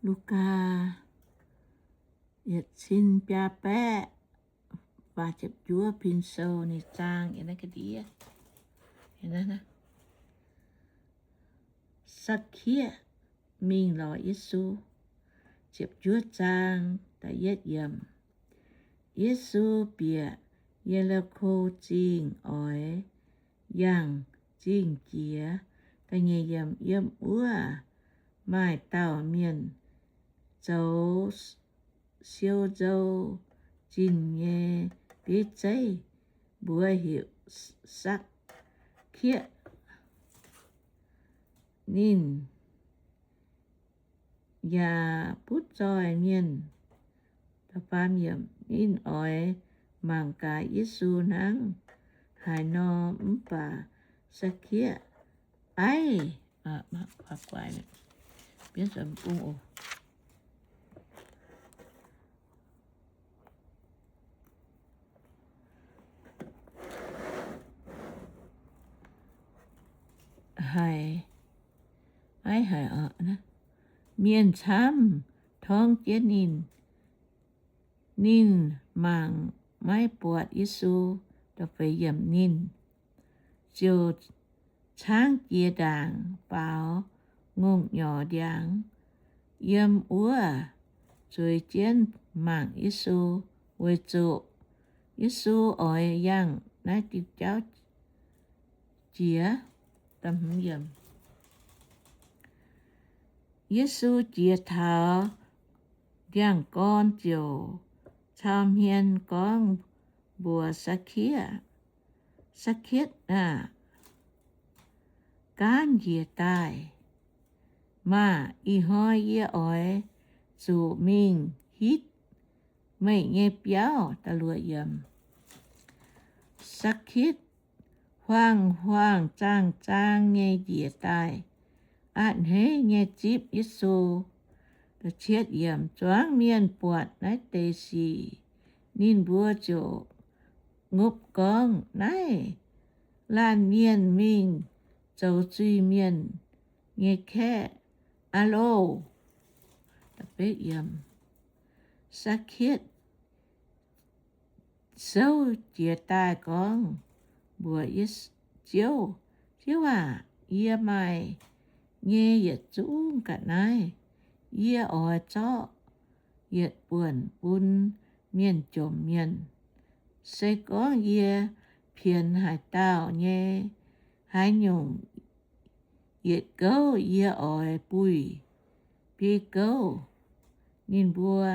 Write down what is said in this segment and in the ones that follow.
Lugaa yietc cin biaa baeqv faah ziepc juov pin sou ninh zaang yiem naaiv ga'ndiev. Sakc^kieqv mingh lorz Yesu. Ziepc juov zaang da'yietv yiemc. Yesu bieqc Ye^li^ko Zingh oix yangh zingh jiex. Yiem wuov maaih dauh mienh zoux siou nzou zinh nyei bieiv zeiv, mbuox heuc Sakc^kieqv. Ninh yaac butv zoih mienh. Ninh oix mangc gaax Yesu hnangv haaix nor, mv baac Sakc^kieqv aiv haic, aiv haic. Mienh camv torngv jienv ninh. Ninh mangc maiv buatc Yesu. Ninh ziouc caangv jiex ndaangc faaux ngongh nyorx ndiangx. Yiem wuov zueiz jienv mangc Yesu, weic zuqc Yesu oix yangh naaiv diuh jauv jiex. Yesu jiex taux ndiangx-gorn ziouc cau hmien gorngv mbuox Sakc^kieqv, Sakc^kieqv aah! Gaanv njiec daaih maah! Ih hnoi yie oix zuqc mingh hitv meih nyei biauv. Sakc^kieqv huaang-huaang zaang-zaang nyei njiec daaih, a'hneiv nyei zipv Yesu. Zuangx mienh buatc naaiv deix sic, ninh mbuo ziouc ngopv gorngv, Naaiv laanh mienh mingh zoux zuiz-mienh nyei kaeqv aqv loh! Sakc^kieqv souv jiez daaih gorngv mbuox Ziouv, Ziouv aac, yie maaih nyei yietc zungv ga'naaiv yie oix zorqv yietc buonc bun mienh jomc mienh. Se gorngv yie pienx haaix dauh nyei haaix nyungc yietc gouv, yie oix buih biei gouv ninh mbuo.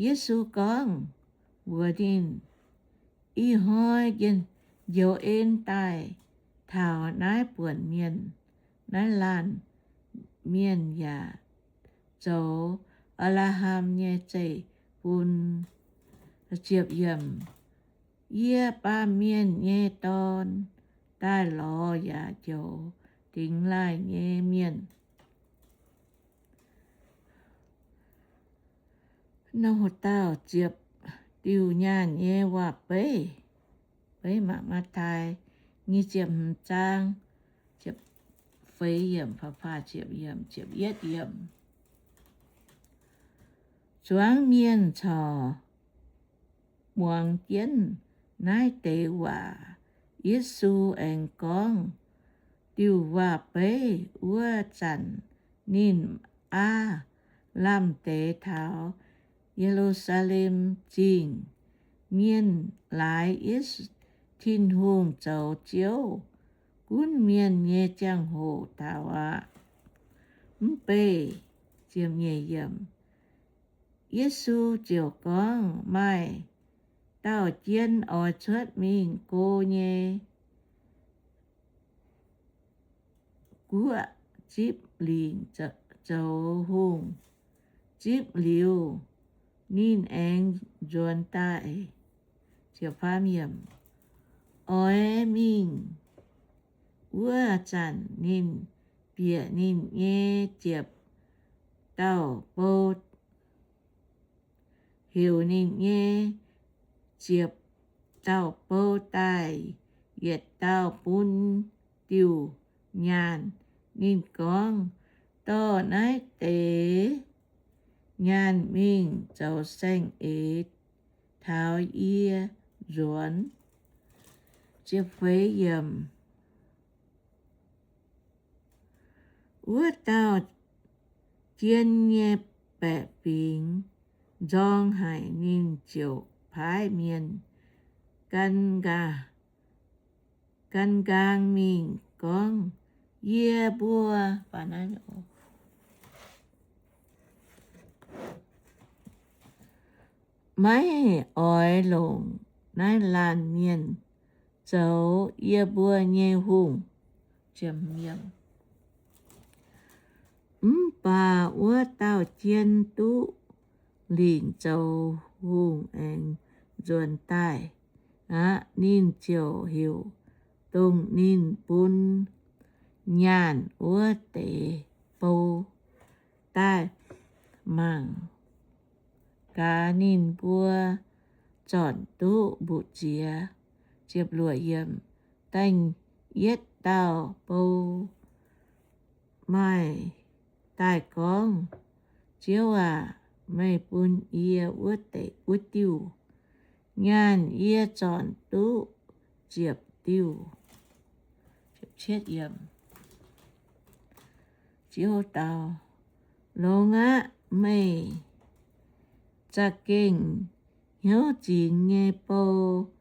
Yesu gorngv mbuox ninh, Ih hnoi njoux en daaih taux naaiv buonc mienh. Naaiv laanh mienh yaac zoux Apc^laa^ham nyei zeiv-fun. Yie, Baamh Mienh nyei Dorn, daaih lorz yaac njoux dingx laaih nyei mienh. Naaiv dauh ziepc diuh nyaanh nyei waac-beiv. Matv^tai nyic ziepc hmz zaang, ziepc feix yiemc, ziepc yietv yiemc. Zuangx mienh corc muangx jienv naaiv deix waac. Yesu aengx gorngv diuh waac-beiv wuov zanc, ninh aav lamh deix taux Ye^lu^saa^lem Zingh. Mienh laaix Tin-Hungh zoux Ziouv gunv mienh nyei ziangh hoc taux aqv. Mv baac Yesu ziouc gorngv, Maaih dauh jien oix cuotv mingh go nyei guoqv zipv lingc zoux hungh. Zipv liuz, ninh aengx nzuonx daaih. Oix mingh wuov zanc ninh bieqc ninh nyei ziepc dauh bou, heuc ninh nyei ziepc dauh bou daaih, yietc dauh bun diuh nyaanh. Ninh gorngv, dorh naaiv deix nyaanh mingh zoux saeng-eix taux yie nzuonx. Wuov dauh jien nyei baeqc fingx nzorng haic, ninh ziouc paaiv mienh gan nqaang mingh gorngv, Yie mbuo maiv oix longc naaiv laanh mienh zoux yie mbuo nyei hungh. Mv baac wuov dauh jien duqv lingc zoux hungh aengx nzuonx daaih aqv. Ninh ziouc heuc dongh ninh bun nyaanh wuov deix bou daaih mangc gaax ninh mbuo zornc duqv mbu'ziex. Da'yietv dauh bou maaih daaih gorngv, Ziouv aac, meih bun yie wuov diuh nyaanh yie zornc duqv ziepc diuh. Ziouv dau, Longx aqv. Meih za'gengh hnyouv zinx nyei bou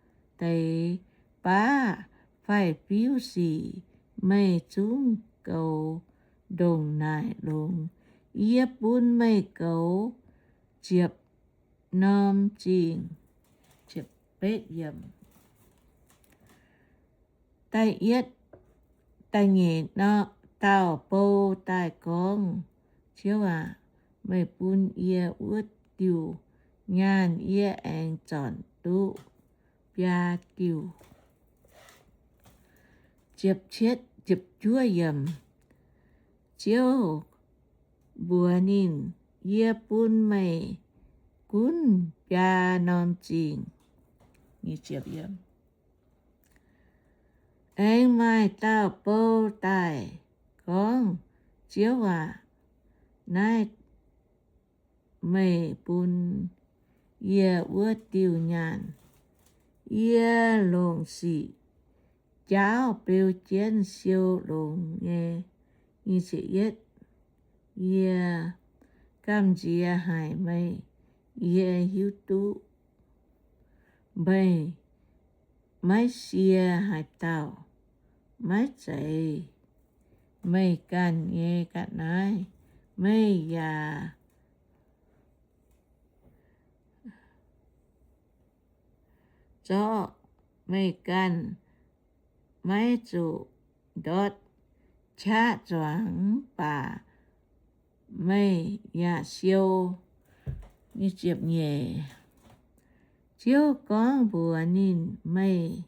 deix baav fai fiuv sic, meih zungv goux ndongc naaic longx. Yie bun meih goux ziepc norm zingh. Da'nyeic dauh bou daaih gorngv, Ziouv aac, meih bun yie wuov diuh nyaanh yie aengx zornc duqv biaa diuh. Ziouv mbuox ninh, Yie bun meih gunv biaa norm zingh. Aengx maaih dauh bou daaih gorngv, Ziouv aac, naaiv meih bun yie wuov diuh nyaanh. Yie longc sic jaauv beu jienv siou longx nyei. Yie gamh nziex haic meih. Yie hiuv duqv meih maiv sie haaix dauh, maiv zeiz meih ganh nyei ga'naaiv. Meih yaac zorqv meih ganh maiv zuqc ndortv qaqv zuangx, mv baac meih yaac siou. Ziouv gorngv mbuox ninh, Meih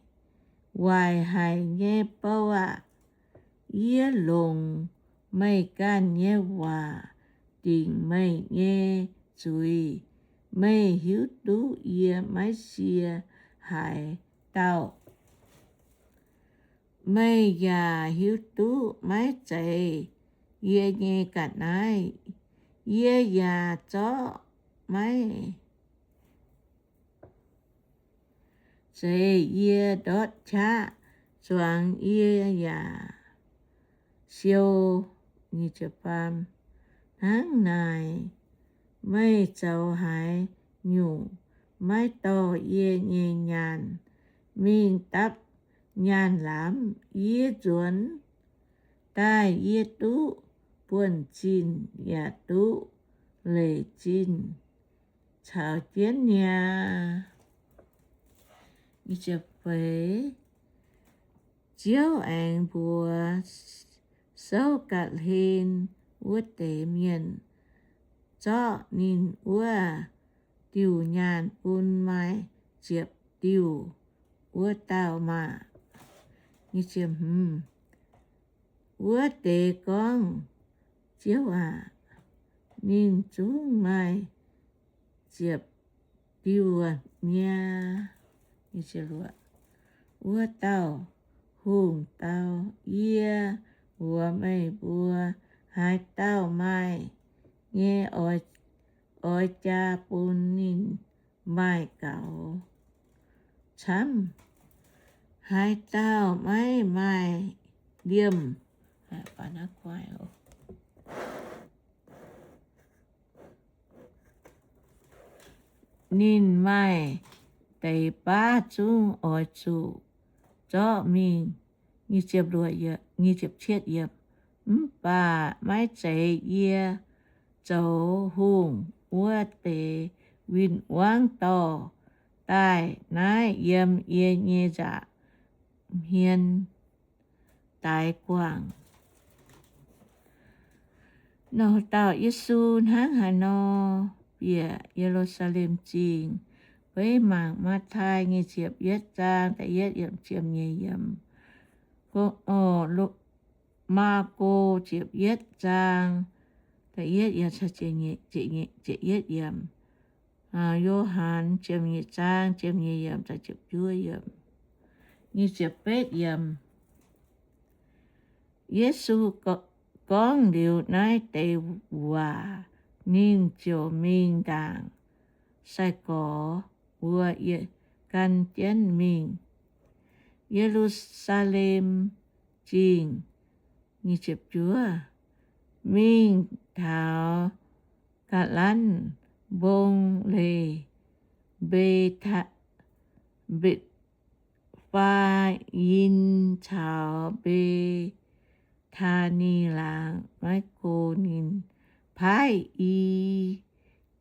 waaic haic nyei bou aah! Yie longc meih ganh nyei waac dingc meih nyei zuiz. Meih hiuv duqv yie maiv sie haaix dauh. Meih yaac hiuv duqv maiv zeiz yie nyei ga'naaiv. Yie yaac zorqv maiv zeiz yie ndortv qaqv zuangx, yie yaac siou. Hnangv naaic, meih zoux haaix nyungc maiv dorh yie nyei nyaanh mingh dapv nyaanh lamz? Yie nzuonx daaih yie duqv buonv-zinh yaac duqv leic zinh caux jienv niaa. Ziouv aengx mbuox souv ga'hlen wuov deix mienh, Zorqv ninh wuov diuh nyaanh bun maaih ziepc diuh wuov dauh maah! Wuov deix gorngv, Ziouv aac, ninh zungv maaih ziepc diuh niaa. Wuov dauh hungh dau, Yie mbuox meih mbuo, Haaix dauh maaih nyei, oix jaa bun ninh maaih gaux camv. Haaix dauh maiv maaih liemh, ninh maaih deix baav zungv oix zuqc zorqv mingh. Mv baac maiv zeiz yie zoux hungh wuov deix win-wangv dorh daaih naaiv yiem yie nyei nza'hmien daix guangc. Nor dauh Yesu hnangv haaix nor bieqc Ye^lu^saa^lem Zingh. Beiv mangc Matv^tai nyic ziepc yietv zaang da'yietv yiemc ziepc nyeic yiemc. Maako ziepc yietv zaang da'yietv yiemc, ziepc yietv yiemc. Yo^han ziepc nyeic zaang ziepc nyeic yiemc, ziepc juov yiemc, nyic ziepc betv yiemc. Yesu gorngv liuz naaiv deix waac, ninh ziouc mingh ndaangc sai-gorx mbuo gan jienv mingh Ye^lu^saa^lem Zingh. Mingh taux Ga'lanv Mbong Leih, Mbe- Mbetc^faa^yin caux Mbetc^taa^ni Laangz. Maiv go ninh paaiv i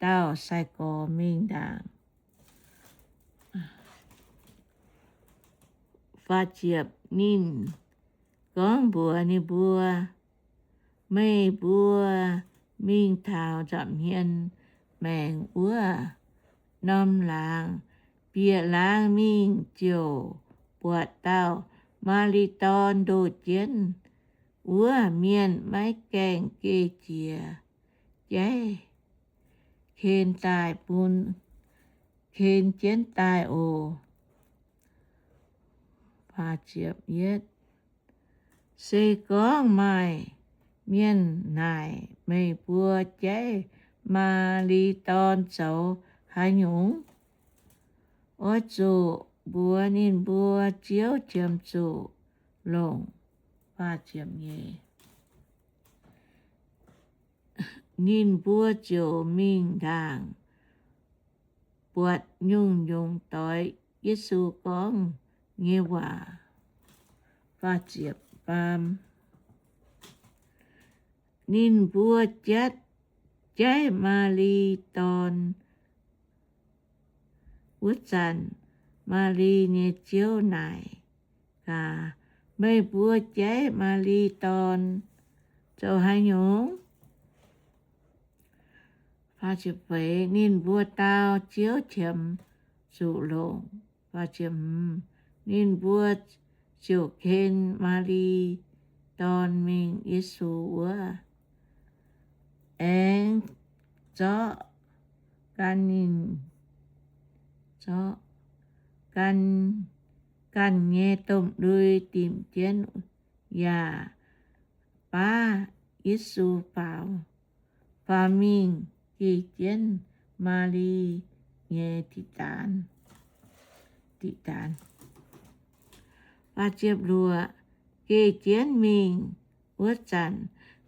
dauh sai-gorx mingh ndaangc. Ninh gorngv mbuox ninh mbuo, Meih mbuo mingh taux nza'hmien maengx wuov norm laangz, bieqc laangz mingh ziouc buatc dauh Maali dorn ndoh jienv. Wuov mienh maiv gaengh geh jiex jaiv ken daaih bun, ken jienv daaih oc. Se gorngv maaih mienh naaic meih mbuo jaiv Maali dorn zoux haaix nyungc, oix zuqc mbuox ninh mbuo, Ziouv qiemx zuqc longc. Ninh mbuo ziouc mingh ndaangc buatc nyungc-nyungc doix Yesu gorngv nyei waac. Ninh mbuo jatv jaiv Maali dorn wuov zanc, Maali nyei ziouv naaic gaax, Meih mbuo jaiv Maali dorn zoux haaix nyungc? Ninh mbuo dau, Ziouv qiemx zuqc longc. Ninh mbuo ziouc ken Maali dorn mingh Yesu wuov, aengx zorqv ganh ninh, zorqv ganh, ganh nyei domh lui dimc jienv, yaac baav Yesu faaux, faaux mingh geh jienv Maali nyei diqc daanz. Geh jienv mingh wuov zanc,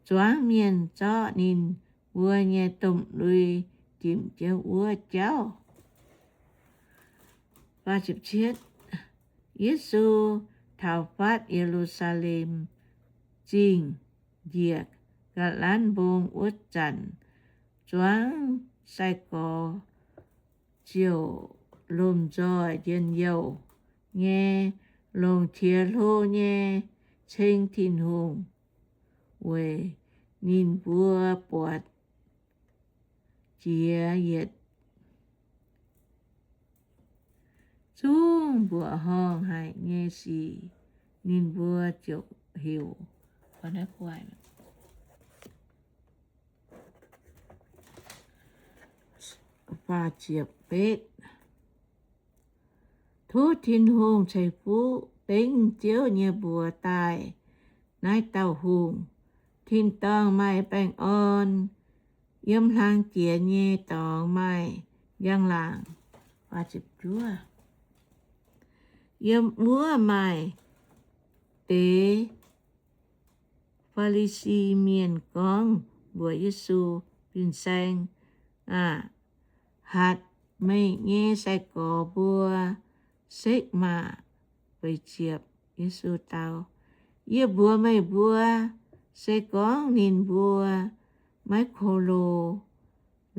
zuangx mienh zorqv ninh mbuo nyei domh lui dimc jienv wuov jauv. Yesu taux fatv Ye^lu^saa^lem Zingh njiec Ga'lanv Mbong wuov zanc, zuangx sai-gorx ziouc lomh nzoih njien-youh nyei, longc qiex hlo nyei ceng Tin-Hungh weic ninh mbuo buatc jiex yietc zungv mbuoqc horngh haic nyei sic, ninh mbuo ziouc heuc. Tov Tin-Hungh ceix fuqv dengv Ziouv nyei mbuox daaih naaiv dauh hungh. tin-dorngh maaih baengh orn, yiem hlang jiex nyei dorngx maaih njang-laangc. Yiem wuov maaih deix Faa^li^si Mienh gorngv mbuox Yesu, Fin-Saeng aah! Hatc meih nyei sai-gorx mbuo sekv maah! Yesu dau, Yie mbuox meih mbuo, se gorngv ninh mbuo maiv ko lo,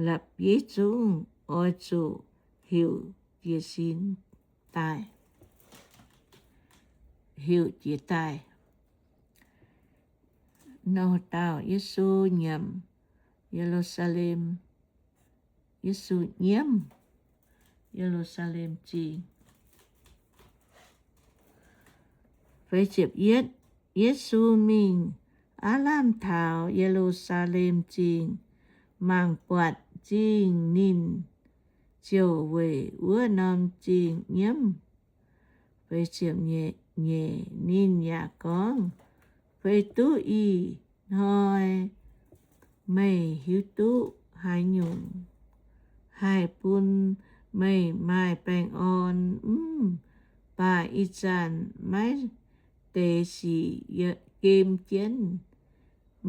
la'bieiv zungv oix zuqc heuc jiez sin daaih, heuc jiez daaih. Nor dauh Yesu nyiemc Ye^lu^saa^lem. Yesu nyiemv Ye^lu^saa^lem Zingh. Yesu mingh aav lamh taux Ye^lu^saa^lem Zingh, mangc buatc zingh, ninh ziouc weic wuov norm zingh nyiemv. Nyeic, ninh yaac gorngv, Feix duqv ih hnoi meih hiuv duqv haaix nyungc haih bun meih maaih baengh orn. Mv baac ih zanc maiv deix sic gem jienv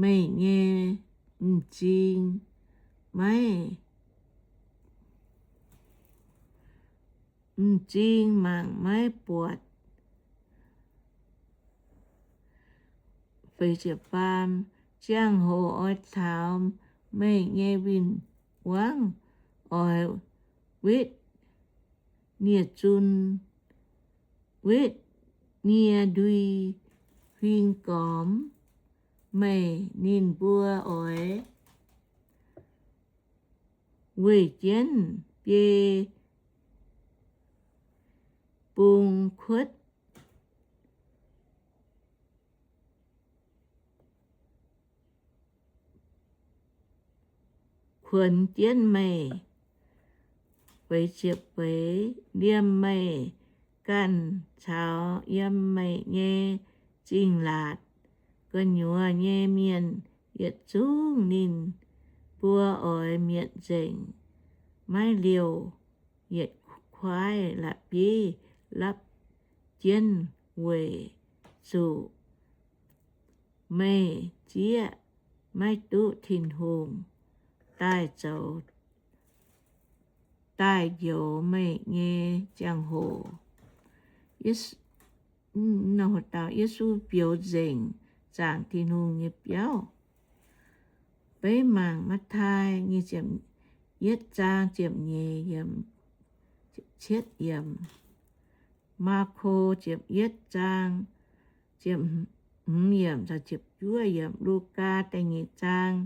meih nyei m'zing, maiv m'zing mangc maiv buatc. Ziangh hoc oix taux meih nyei win-wangv, oix wetv nie-zun, wetv nie-ndui huing gormx meih. Ninh mbuo oix weih jienv biei bung kuotv kuonx jienv meih. Liemh meih ganh caux yiem meih nyei zingh laatc gu'nyuoz nyei mienh yietc zungv ninh mbuo oix mietc nzengc, maiv liouh yietc kuaaiv la'bieiv lapv jienv, weic zuqc meih zieqv maiv duqv Tin-Hungh daaih zoux, daaih njoux meih nyei ziangh hoc. Yesu bioux nzengc zaangc Tin-Hungh nyei biauv. Beiv mangc Matv^taai yietv zaang ziepc nyeic, cietv yiemc, Maako ziepc yietv zaang ziepc hmz yiemc caux ziepc juov yiemc, Lugaa da'nyeic zaang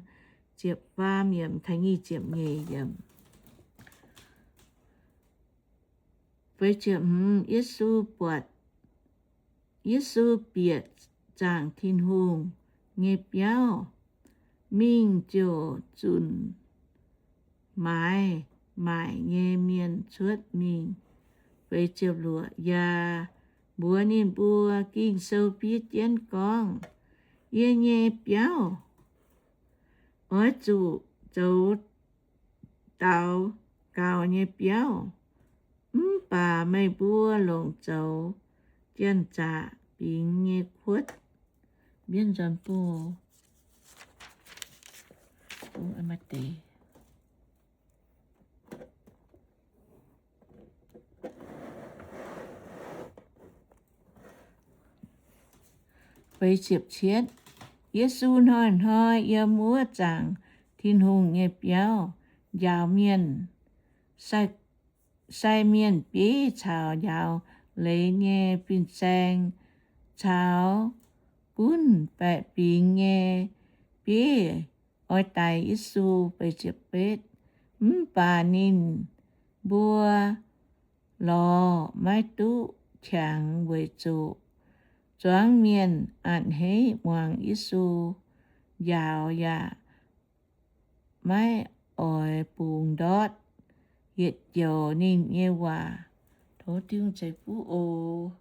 ziepc faam yiemc taux nyic ziepc nyeic yiemc. Yesu buatc, Yesu bieqc zaangc Tin-Hungh nyei biauv mingh ziouc zunc maaiz maaic nyei mienh cuotv mingh. Yaac mbuox ninh mbuo, Ging-Sou fiev jienv gorngv, Yie nyei biauv oix zuqc zoux daux gaux nyei biauv, mv baac meih mbuo longc zoux janx-zaqc bingx nyei kuotv. Mbienv nzuonx buo Yesu hnoi-hnoi yiem wuov zaangc Tin-Hungh nyei biauv njaaux mienh. Sai mienh bieiv caux njaaux leiz nyei fin-saeng caux gunv baeqc fingx nyei bieiv oix daix Yesu. Mv baac ninh mbuo lorz maiv duqv qangx weic zuqc zuangx mienh a'hneiv muangx Yesu njaaux yaac maiv oix bungx ndortv yietc joux ninh nyei waac. Tov Tin-Hungh ceix fuqv oc.